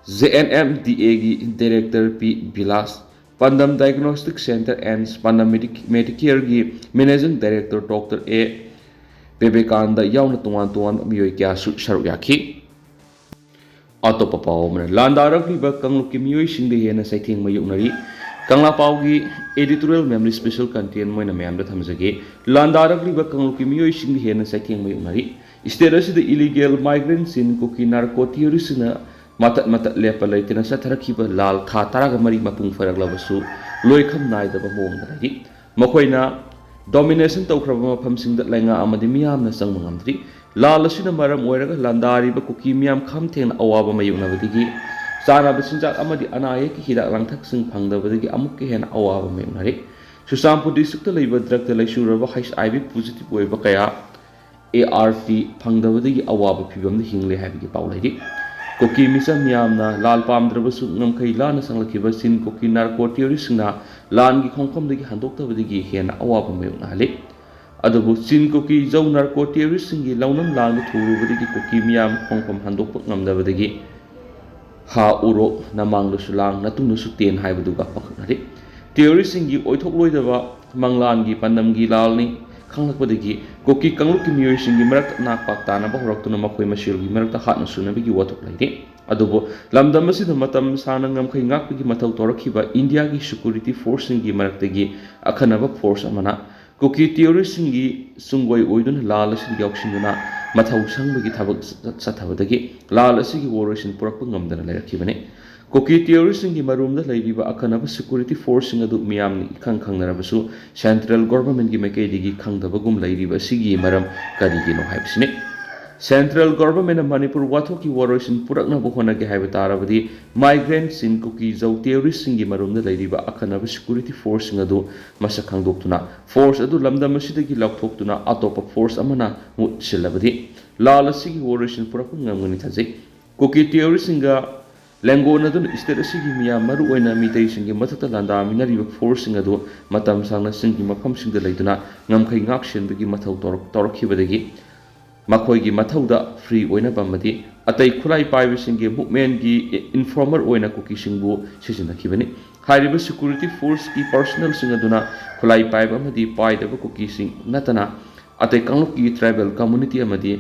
J N M D Aꯒꯤ Director P Bilas, Pandam Diagnostic Center and Pandam Medic-, Medicareꯒꯤ Managing Director Doctor A Bibekananda ꯌꯥꯎꯅ ꯇꯣꯉꯥꯟ ꯇꯣꯉꯥꯟꯕ ꯃꯤꯑꯣꯏ ꯀꯌꯥꯁꯨ ꯁꯔꯨꯛ ꯌꯥꯈꯤ꯫ ꯑꯇꯣꯞꯄ ꯄꯥꯎ ꯑꯃꯅ, ꯂꯥꯟꯗꯥꯔꯛꯂꯤꯕ ꯀꯥꯡꯂꯨꯞꯀꯤ ꯃꯤꯑꯣꯏꯁꯤꯡꯗ ꯍꯦꯟꯅ ꯆꯩꯊꯦꯡ ꯃꯥꯌꯣꯛꯅꯔꯤ꯫ ꯀꯪꯂꯥꯄꯥꯎꯒꯤ editorial memory special content ꯑꯣꯏꯅ ꯃꯌꯥꯝꯗ ꯊꯝꯖꯒꯦ꯫ ꯂꯥꯟꯗꯥꯔꯛꯂꯤꯕ ꯀꯥꯡꯂꯨꯞꯀꯤ ꯃꯤꯑꯣꯏꯁꯤꯡꯗ ꯍꯦꯟꯅ ꯆꯩꯊꯦꯡ ꯃꯥꯌꯣꯛꯅꯔꯤ꯫ State ꯑꯁꯤꯗ illegal migrantꯁꯤꯡ, ꯀꯨꯀꯤ narco terroristꯁꯤꯡꯅ ꯃꯇꯠ ꯃꯇꯠ ꯂꯦꯞꯄ ꯂꯩꯇꯅ ꯆꯠꯊꯔꯛꯈꯤꯕ ꯂꯥꯜ ꯊꯥ ꯇꯔꯥꯒ ꯃꯔꯤ ꯃꯄꯨꯡ ꯐꯥꯔꯛꯂꯕꯁꯨ, ꯂꯣꯏꯈꯝ ꯅꯥꯏꯗꯕ ꯃꯑꯣꯡꯗ ꯂꯩꯔꯤ꯫ ꯃꯈꯣꯏꯅ domination ꯇꯧꯈ꯭ꯔꯕ ꯃꯐꯝꯁꯤꯡꯗ ꯂꯩꯉꯥꯛ ꯑꯃꯗꯤ ꯃꯤꯌꯥꯝꯅ ꯆꯪꯕ ꯉꯝꯗ꯭ꯔꯤ꯫ ꯂꯥꯜ ꯑꯁꯤꯅ ꯃꯔꯝ ꯑꯣꯏꯔꯒ ꯂꯥꯟꯗꯥꯔꯤꯕ ꯀꯨꯀꯤ ꯃꯤꯌꯥꯝ ꯈꯝ ꯊꯦꯡꯅ ꯑꯋꯥꯕ ꯃꯥꯌꯣꯛꯅꯕꯗꯒꯤ ꯆꯥꯅꯕ ꯆꯤꯟꯖꯥꯛ ꯑꯃꯗꯤ ꯑꯅꯥ ꯑꯌꯦꯛꯀꯤ ꯍꯤꯗꯥꯛ ꯂꯥꯡꯊꯛꯁꯤꯡ ꯐꯪꯗꯕꯗꯒꯤ ꯑꯃꯨꯛꯀ ꯍꯦꯟꯅ ꯑꯋꯥꯕ ꯃꯥꯌꯣꯛꯅꯔꯤ꯫ ꯆꯨꯔꯆꯥꯟꯄꯨꯔ districtꯇ ꯂꯩꯕ drugꯇ ꯂꯩꯁꯨꯔꯕ H I V positive ꯑꯣꯏꯕ ꯀꯌꯥ ꯑꯦ ꯑꯥꯔ ꯇꯤ ꯐꯪꯗꯕꯗꯒꯤ ꯑꯋꯥꯕ ꯐꯤꯕꯝꯗ ꯍꯤꯡꯂꯦ ꯍꯥꯏꯕꯒꯤ ꯄꯥꯎ ꯂꯩꯔꯤ꯫ ꯀꯨꯀꯤ ꯃꯤꯆꯝ ꯃꯤꯌꯥꯝꯅ ꯂꯥꯜ ꯄꯥꯝꯗ꯭ꯔꯕꯁꯨ ꯉꯝꯈꯩ ꯂꯥꯟꯅ ꯆꯪꯂꯛꯈꯤꯕ ꯆꯤꯟ ꯀꯨꯀꯤ ꯅꯥꯔꯀꯣ ꯇꯦꯔꯣꯔꯤꯁꯁꯤꯡꯅ ꯂꯥꯟꯒꯤ ꯈꯣꯡꯐꯝꯗꯒꯤ ꯍꯟꯗꯣꯛꯇꯕꯗꯒꯤ ꯍꯦꯟꯅ ꯑꯋꯥꯕ ꯃꯥꯌꯣꯛꯅꯍꯜꯂꯤ꯫ ꯑꯗꯨꯕꯨ ꯆꯤꯟ ꯀꯨꯀꯤ ꯖꯧ ꯅꯥꯔꯀꯣ ꯇꯦꯔꯣꯔꯤꯁꯁꯤꯡꯒꯤ ꯂꯧꯅꯝ ꯂꯥꯟꯗ ꯊꯨꯔꯨꯕꯗꯒꯤ ꯀꯨꯀꯤ ꯃꯤꯌꯥꯝ ꯈꯣꯡꯐꯝ ꯍꯟꯗꯣꯛꯄ ꯉꯝꯗꯕꯗꯒꯤ ꯍꯥ ꯎꯔꯣꯛ, ꯅꯃꯥꯡꯗꯁꯨ ꯂꯥꯡ, ꯅꯇꯨꯡꯗꯁꯨ ꯇꯦꯟ ꯍꯥꯏꯕꯗꯨꯒ ꯄꯥꯡꯈꯛꯅꯔꯤ꯫ ꯇꯦꯔꯣꯔꯤꯁꯁꯤꯡꯒꯤ ꯑꯣꯏꯊꯣꯛꯂꯣꯏꯗꯕ ꯃꯪꯂꯥꯟꯒꯤ ꯄꯥꯟꯗꯝꯒꯤ ꯂꯥꯜꯅꯤ ꯈꯪꯂꯛꯄꯗꯒꯤ ꯀꯨꯀꯤ ꯀꯥꯡꯂꯨꯞꯀꯤ ꯃꯤꯑꯣꯏꯁꯤꯡꯒꯤ ꯃꯔꯛꯇ ꯅꯥꯛ ꯄꯥꯛ ꯇꯥꯅꯕ ꯍꯧꯔꯛꯇꯨꯅ ꯃꯈꯣꯏ ꯃꯁꯦꯜꯒꯤ ꯃꯔꯛꯇ ꯍꯥꯠꯅ ꯁꯨꯅꯕꯒꯤ ꯋꯥꯊꯣꯛ ꯂꯩꯔꯤ꯫ ꯑꯗꯨꯕꯨ ꯂꯝꯗꯝ ꯑꯁꯤꯗ ꯃꯇꯝ ꯁꯥꯡꯅ ꯉꯝꯈꯩ ꯉꯥꯛꯄꯒꯤ ꯃꯊꯧ ꯇꯧꯔꯛꯈꯤꯕ ꯏꯟꯗꯤꯌꯥꯒꯤ ꯁꯦꯀ꯭ꯌꯨꯔꯤꯇꯤ ꯐꯣꯔꯁꯁꯤꯡꯒꯤ ꯃꯔꯛꯇꯒꯤ ꯑꯈꯟꯅꯕ ꯐꯣꯔꯁ ꯑꯃꯅ ꯀꯨꯀꯤ ꯇꯦꯔꯣꯔꯤꯁꯁꯤꯡꯒꯤ ꯁꯨꯡꯒꯣꯏ ꯑꯣꯏꯗꯨꯅ ꯂꯥꯜ ꯑꯁꯤꯗ ꯌꯥꯎꯁꯤꯟꯗꯨꯅ ꯃꯊꯧ ꯁꯪꯕꯒꯤ ꯊꯕꯛ ꯆꯠꯊꯕꯗꯒꯤ ꯂꯥꯜ ꯑꯁꯤꯒꯤ ꯋꯥꯔꯣꯏꯁꯤꯟ ꯄꯨꯔꯛꯄ ꯉꯝꯗꯅ ꯂꯩꯔꯛꯈꯤꯕꯅꯤ꯫ ꯀꯨꯀꯤ ꯇꯦꯔꯣꯔꯤꯁꯁꯤꯡꯒꯤ ꯃꯔꯨꯝꯗ ꯂꯩꯔꯤꯕ ꯑꯈꯟꯅꯕ ꯁꯦꯀ꯭ꯌꯨꯔꯤꯇꯤ ꯐꯣꯔꯁꯁꯤꯡ ꯑꯗꯨ ꯃꯤꯌꯥꯝꯅ ꯏꯈꯪ ꯈꯪꯅꯔꯕꯁꯨ ꯁꯦꯟꯇ꯭ꯔꯦꯜ ꯒꯣꯚꯔꯟꯃꯦꯟꯠꯀꯤ ꯃꯥꯏꯀꯩꯗꯒꯤ ꯈꯪꯗꯕꯒꯨꯝ ꯂꯩꯔꯤꯕ ꯑꯁꯤꯒꯤ ꯃꯔꯝ ꯀꯔꯤꯒꯤꯅꯣ ꯍꯥꯏꯕꯁꯤꯅꯤ꯫ ꯁꯦꯟꯇ꯭ꯔꯦꯜ ꯒꯣꯚꯔꯟꯃꯦꯟꯠꯅ ꯃꯅꯤꯄꯨꯔ ꯋꯥꯊꯣꯛꯀꯤ ꯋꯥꯔꯣꯏꯁꯤꯟ ꯄꯨꯔꯛꯅꯕ ꯍꯣꯠꯅꯒꯦ ꯍꯥꯏꯕ ꯇꯥꯔꯕꯗꯤ ꯃꯥꯏꯒ꯭ꯔꯦꯟꯠ ꯆꯤꯟ ꯀꯨꯀꯤ ꯖꯧ ꯇꯦꯔꯣꯔꯤꯁꯁꯤꯡꯒꯤ ꯃꯔꯨꯝꯗ ꯂꯩꯔꯤꯕ ꯑꯈꯟꯅꯕ ꯁꯦꯀ꯭ꯌꯨꯔꯤꯇꯤ ꯐꯣꯔꯁꯁꯤꯡ ꯑꯗꯨ ꯃꯁꯛ ꯈꯪꯗꯣꯛꯇꯨꯅ ꯐꯣꯔꯁ ꯑꯗꯨ ꯂꯝꯗꯝ ꯑꯁꯤꯗꯒꯤ ꯂꯧꯊꯣꯛꯇꯨꯅ ꯑꯇꯣꯞꯄ ꯐꯣꯔꯁ ꯑꯃꯅ ꯃꯍꯨꯠ ꯁꯤꯜꯂꯕꯗꯤ ꯂꯥꯜ ꯑꯁꯤꯒꯤ ꯋꯥꯔꯣꯏꯁꯤꯟ ꯄꯨꯔꯛꯄ ꯉꯝꯒꯅꯤ ꯊꯥꯖꯩ꯫ ꯀꯨꯀꯤ ꯇꯦꯔꯣꯔꯤꯁꯁꯤꯡꯒ ꯂꯦꯡꯒꯣꯟꯅꯗꯨꯅ ꯁ꯭ꯇꯦꯠ ꯑꯁꯤꯒꯤ ꯃꯤꯌꯥꯝ, ꯃꯔꯨꯑꯣꯏꯅ ꯃꯤꯇꯩꯁꯤꯡꯒꯤ ꯃꯊꯛꯇ ꯂꯥꯟꯗꯥꯃꯤꯟꯅꯔꯤꯕ ꯐꯣꯔꯁꯁꯤꯡ ꯑꯗꯨ ꯃꯇꯝ ꯁꯥꯡꯅ ꯆꯤꯡꯒꯤ ꯃꯐꯝꯁꯤꯡꯗ ꯂꯩꯗꯨꯅ ꯉꯝꯈꯩ ꯉꯥꯛ ꯁꯦꯟꯕꯒꯤ ꯃꯊꯧ ꯇꯧꯔꯛ-, ꯇꯧꯔꯛꯈꯤꯕꯗꯒꯤ ꯃꯈꯣꯏꯒꯤ ꯃꯊꯧꯗ ꯐ꯭ꯔꯤ ꯑꯣꯏꯅꯕ ꯑꯃꯗꯤ ꯑꯇꯩ ꯈꯨꯠꯂꯥꯏ ꯄꯥꯏꯕꯁꯤꯡꯒꯤ ꯃꯨꯚꯃꯦꯟꯠꯀꯤ ꯏꯟꯐꯣꯔꯃꯔ ꯑꯣꯏꯅ ꯀꯨꯀꯤꯁꯤꯡꯕꯨ ꯁꯤꯖꯤꯟꯅꯈꯤꯕꯅꯤ꯫ ꯍꯥꯏꯔꯤꯕ ꯁꯦꯀ꯭ꯌꯨꯔꯤꯇꯤ ꯐꯣꯔꯁꯀꯤ ꯄꯔꯁꯅꯦꯜꯁꯤꯡ ꯑꯗꯨꯅ ꯈꯨꯠꯂꯥꯏ ꯄꯥꯏꯕ ꯑꯃꯗꯤ ꯄꯥꯏꯗꯕ ꯀꯨꯀꯤꯁꯤꯡ ꯅꯠꯇꯅ ꯑꯇꯩ ꯀꯥꯡꯂꯨꯞꯀꯤ ꯇ꯭ꯔꯥꯏꯕꯦꯜ ꯀꯝꯃꯨꯅꯤꯇꯤ ꯑꯃꯗꯤ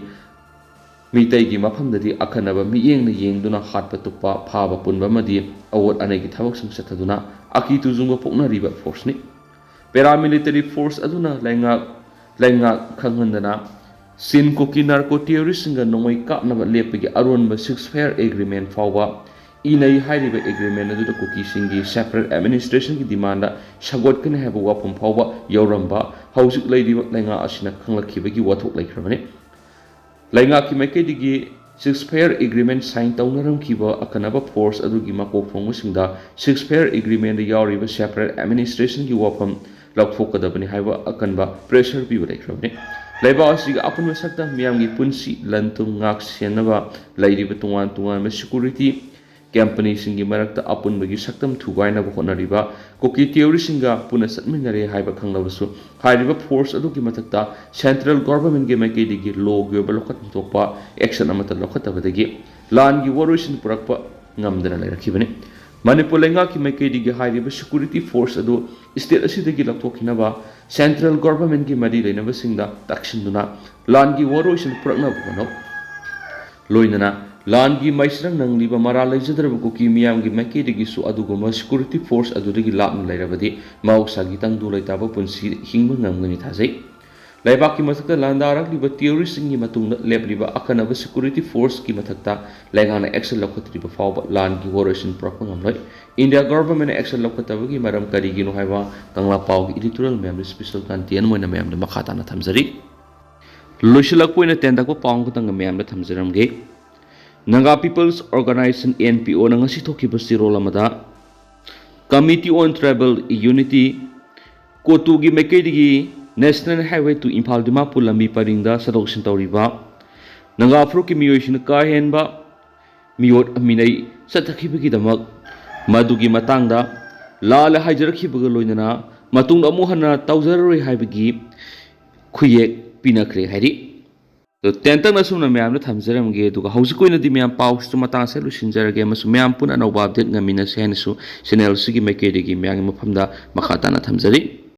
ꯃꯤꯇꯩꯒꯤ ꯃꯐꯝꯗꯗꯤ ꯑꯈꯟꯅꯕ ꯃꯤꯠꯌꯦꯡꯅ ꯌꯦꯡꯗꯨꯅ ꯍꯥꯠꯄ ꯇꯨꯞꯄ, ꯐꯥꯕ ꯄꯨꯟꯕ ꯑꯃꯗꯤ ꯑꯋꯣꯠ ꯑꯅꯩꯒꯤ ꯊꯕꯛꯁꯤꯡ ꯆꯠꯊꯗꯨꯅ ꯑꯀꯤ ꯇꯨꯖꯨꯡꯕ ꯄꯣꯛꯅꯔꯤꯕ ꯐꯣꯔꯁꯅꯤ꯫ ꯄꯦꯔꯥꯃꯤꯂꯤꯇꯔꯤ ꯐꯣꯔꯁ ꯑꯗꯨꯅ ꯂꯩꯉꯥꯛ, ꯂꯩꯉꯥꯛ ꯈꯪꯍꯟꯗꯅ ꯆꯤꯟ ꯀꯨꯀꯤ ꯅꯥꯔꯀꯣ ꯇꯦꯔꯣꯔꯤꯁꯁꯤꯡꯒ ꯅꯣꯡꯃꯩ ꯀꯥꯞꯅꯕ ꯂꯦꯞꯄꯒꯤ ꯑꯔꯣꯟꯕ ꯁꯤꯖꯐꯥꯌꯔ ꯑꯦꯒ꯭ꯔꯤꯃꯦꯟꯠ ꯐꯥꯎꯕ ꯏꯅꯩ꯫ ꯍꯥꯏꯔꯤꯕ ꯑꯦꯒ꯭ꯔꯤꯃꯦꯟꯠ ꯑꯗꯨꯗ ꯀꯨꯀꯤꯁꯤꯡꯒꯤ ꯁꯦꯄꯔꯦꯠ ꯑꯦꯗꯃꯤꯅꯤꯁꯇ꯭ꯔꯦꯁꯟꯒꯤ ꯗꯤꯃꯥꯟꯗ ꯁꯧꯒꯠꯀꯅꯤ ꯍꯥꯏꯕ ꯋꯥꯐꯝ ꯐꯥꯎꯕ ꯌꯧꯔꯝꯕ ꯍꯧꯖꯤꯛ ꯂꯩꯔꯤꯕ ꯂꯩꯉꯥꯛ ꯑꯁꯤꯅ ꯈꯪꯂꯛꯈꯤꯕꯒꯤ ꯋꯥꯊꯣꯛ ꯂꯩꯈ꯭ꯔꯕꯅꯤ꯫ ꯂꯩꯉꯥꯛꯀꯤ ꯃꯥꯏꯀꯩꯗꯒꯤ ꯁꯤꯖꯐꯥꯌꯔ ꯑꯦꯒ꯭ꯔꯤꯃꯦꯟꯠ ꯁꯥꯏꯟ ꯇꯧꯅꯔꯝꯈꯤꯕ ꯑꯈꯟꯅꯕ ꯐꯣꯔꯁ ꯑꯗꯨꯒꯤ ꯃꯀꯣꯛ ꯊꯣꯡꯕꯁꯤꯡꯗ ꯁꯤꯖꯐꯥꯌꯔ ꯑꯦꯒ꯭ꯔꯤꯃꯦꯟꯠꯗ ꯌꯥꯎꯔꯤꯕ ꯁꯦꯄꯔꯦꯠ ꯑꯦꯗꯃꯤꯅꯤꯁꯇ꯭ꯔꯦꯁꯟꯒꯤ ꯋꯥꯐꯝ ꯂꯧꯊꯣꯛꯀꯗꯕꯅꯤ ꯍꯥꯏꯕ ꯑꯀꯟꯕ ꯄ꯭ꯔꯦꯁꯔ ꯄꯤꯕ ꯂꯩꯈ꯭ꯔꯕꯅꯤ꯫ ꯂꯩꯕꯥꯛ ꯑꯁꯤꯒꯤ ꯑꯄꯨꯟꯕ ꯁꯛꯇꯝ, ꯃꯤꯌꯥꯝꯒꯤ ꯄꯨꯟꯁꯤ ꯂꯟ ꯊꯨꯝ ꯉꯥꯛ ꯁꯦꯟꯅꯕ ꯂꯩꯔꯤꯕ ꯇꯣꯉꯥꯟ ꯇꯣꯉꯥꯟꯕ ꯁꯦꯀ꯭ꯌꯨꯔꯤꯇꯤ ꯀꯝꯄꯅꯤꯁꯤꯡꯒꯤ ꯃꯔꯛꯇ ꯑꯄꯨꯟꯕꯒꯤ ꯁꯛꯇꯝ ꯊꯨꯒꯥꯏꯅꯕ ꯍꯣꯠꯅꯔꯤꯕ ꯀꯨꯀꯤ ꯇꯦꯔꯣꯔꯤꯁꯁꯤꯡꯒ ꯄꯨꯟꯅ ꯆꯠꯃꯤꯟꯅꯔꯦ ꯍꯥꯏꯕ ꯈꯪꯂꯕꯁꯨ, ꯍꯥꯏꯔꯤꯕ ꯐꯣꯔꯁ ꯑꯗꯨꯒꯤ ꯃꯊꯛꯇ ꯁꯦꯟꯇ꯭ꯔꯦꯜ ꯒꯣꯚꯔꯟꯃꯦꯟꯠꯀꯤ ꯃꯥꯏꯀꯩꯗꯒꯤ ꯂꯣꯒꯤ ꯑꯣꯏꯕ ꯂꯧꯈꯠꯐꯝ ꯊꯣꯛꯄ ꯑꯦꯛꯁꯟ ꯑꯃꯠꯇ ꯂꯧꯈꯠꯇꯕꯗꯒꯤ ꯂꯥꯟꯒꯤ ꯋꯥꯔꯣꯏꯁꯤꯟ ꯄꯨꯔꯛꯄ ꯉꯝꯗꯅ ꯂꯩꯔꯛꯈꯤꯕꯅꯤ꯫ ꯃꯅꯤꯄꯨꯔ ꯂꯩꯉꯥꯛꯀꯤ ꯃꯥꯏꯀꯩꯗꯒꯤ ꯍꯥꯏꯔꯤꯕ ꯁꯦꯀ꯭ꯌꯨꯔꯤꯇꯤ ꯐꯣꯔꯁ ꯑꯗꯨ ꯁ꯭ꯇꯦꯠ ꯑꯁꯤꯗꯒꯤ ꯂꯧꯊꯣꯛꯈꯤꯅꯕ ꯁꯦꯟꯇ꯭ꯔꯦꯜ ꯒꯣꯚꯔꯟꯃꯦꯟꯠꯀꯤ ꯃꯔꯤ ꯂꯩꯅꯕꯁꯤꯡꯗ ꯇꯛꯁꯤꯟꯗꯨꯅ ꯂꯥꯟꯒꯤ ꯋꯥꯔꯣꯏꯁꯤꯟ ꯄꯨꯔꯛꯅꯕ ꯍꯣꯠꯅꯧ꯫ ꯂꯣꯏꯅꯅ ꯂꯥꯟꯒꯤ ꯃꯩꯆꯔꯪ ꯅꯪꯂꯤꯕ ꯃꯔꯥꯜ ꯂꯩꯖꯗ꯭ꯔꯕ ꯀꯨꯀꯤ ꯃꯤꯌꯥꯝꯒꯤ ꯃꯥꯏꯀꯩꯗꯒꯤꯁꯨ ꯑꯗꯨꯒꯨꯝꯕ ꯁꯦꯀ꯭ꯌꯨꯔꯤꯇꯤ ꯐꯣꯔꯁ ꯑꯗꯨꯗꯒꯤ ꯂꯥꯞꯅ ꯂꯩꯔꯕꯗꯤ ꯃꯍꯧꯁꯥꯒꯤ ꯇꯪꯗꯨ ꯂꯩꯇꯥꯕ ꯄꯨꯟꯁꯤ ꯍꯤꯡꯕ ꯉꯝꯒꯅꯤ ꯊꯥꯖꯩ꯫ ꯂꯩꯕꯥꯛꯀꯤ ꯃꯊꯛꯇ ꯂꯥꯟꯗꯥꯔꯛꯂꯤꯕ ꯇꯦꯔꯣꯔꯤꯁꯁꯤꯡꯒꯤ ꯃꯇꯨꯡꯗ ꯂꯦꯞꯂꯤꯕ ꯑꯈꯟꯅꯕ ꯁꯦꯀ꯭ꯌꯨꯔꯤꯇꯤ ꯐꯣꯔꯁꯀꯤ ꯃꯊꯛꯇ ꯂꯩꯉꯥꯛꯅ ꯑꯦꯛꯁꯟ ꯂꯧꯈꯠꯇ꯭ꯔꯤꯕ ꯐꯥꯎꯕ ꯂꯥꯟꯒꯤ ꯋꯥꯔꯣꯏꯁꯤꯟ ꯄꯨꯔꯛꯄ ꯉꯝꯂꯣꯏ꯫ ꯏꯟꯗꯤꯌꯥ ꯒꯣꯚꯔꯟꯃꯦꯟꯠꯅ ꯑꯦꯛꯁꯟ ꯂꯧꯈꯠꯇꯕꯒꯤ ꯃꯔꯝ ꯀꯔꯤꯒꯤꯅꯣ ꯍꯥꯏꯕ ꯀꯪꯂꯥ ꯄꯥꯎꯒꯤ ꯏꯗꯤꯇꯣꯔꯤꯌꯦꯜ ꯃꯌꯥꯝꯗ ꯁ꯭ꯄꯦꯁꯦꯜ ꯀꯟꯇꯦꯟ ꯑꯣꯏꯅ ꯃꯌꯥꯝꯗ ꯃꯈꯥ ꯇꯥꯅ ꯊꯝꯖꯔꯤ꯫ ꯂꯣꯏꯁꯤꯜꯂꯛꯄ ꯑꯣꯏꯅ ꯇꯦꯟꯇꯛꯄ ꯄꯥꯎ ꯑꯃꯈꯛꯇꯪꯒ ꯃꯌꯥꯝꯗ ꯊꯝꯖꯔꯝꯒꯦ꯫ Naga peoples organization, N P ꯑꯣꯅ ꯉꯁꯤ ꯊꯣꯛꯈꯤꯕ ꯆꯦꯔꯣꯜ ꯑꯃꯗ, Committee on Tribal Unity, ꯀꯣꯇꯨꯒꯤ ꯃꯥꯏꯀꯩꯗꯒꯤ national highway two Imphal Dimapur ꯂꯝꯕꯤ ꯄꯔꯤꯡꯗ ꯆꯠꯊꯣꯛ ꯆꯠꯁꯤꯟ ꯇꯧꯔꯤꯕ ꯅꯥꯒꯥ ꯐꯨꯔꯨꯞꯀꯤ ꯃꯤꯑꯣꯏꯁꯤꯡꯅ ꯀꯥ ꯍꯦꯟꯕ ꯃꯤꯑꯣꯠ ꯃꯤꯅꯩ ꯆꯠꯊꯈꯤꯕꯒꯤꯗꯃꯛ ꯃꯗꯨꯒꯤ ꯃꯇꯥꯡꯗ ꯂꯥꯜꯂꯦ ꯍꯥꯏꯖꯔꯛꯈꯤꯕꯒ ꯂꯣꯏꯅꯅ ꯃꯇꯨꯡꯗ ꯑꯃꯨꯛ ꯍꯟꯅ ꯇꯧꯖꯔꯔꯣꯏ ꯍꯥꯏꯕꯒꯤ ꯈꯨꯌꯦꯛ ꯄꯤꯅꯈ꯭ꯔꯦ ꯍꯥꯏꯔꯤ꯫ ꯑꯗꯣ ꯇꯦꯟꯇꯛꯅ ꯁꯨꯝꯅ ꯃꯌꯥꯝꯗ ꯊꯝꯖꯔꯝꯒꯦ, ꯑꯗꯨꯒ ꯍꯧꯖꯤꯛꯀꯤ ꯑꯣꯏꯅꯗꯤ ꯃꯌꯥꯝ ꯄꯥꯎꯁꯤꯁꯨ ꯃꯇꯥꯡ ꯑꯁꯤꯗ ꯂꯣꯏꯁꯤꯟꯖꯔꯒꯦ ꯑꯃꯁꯨꯡ ꯃꯌꯥꯝ ꯄꯨꯟꯅ ꯑꯅꯧꯕ ꯑꯞꯗꯦꯠ ꯉꯝꯃꯤꯟꯅꯁꯦ ꯍꯥꯏꯅꯁꯨ ꯆꯦꯅꯦꯜ ꯑꯁꯤꯒꯤ ꯃꯥꯏꯀꯩꯗꯒꯤ ꯃꯌꯥꯝꯒꯤ ꯃꯐꯝꯗ ꯃꯈꯥ ꯇꯥꯅ ꯊꯝꯖꯔꯤ꯫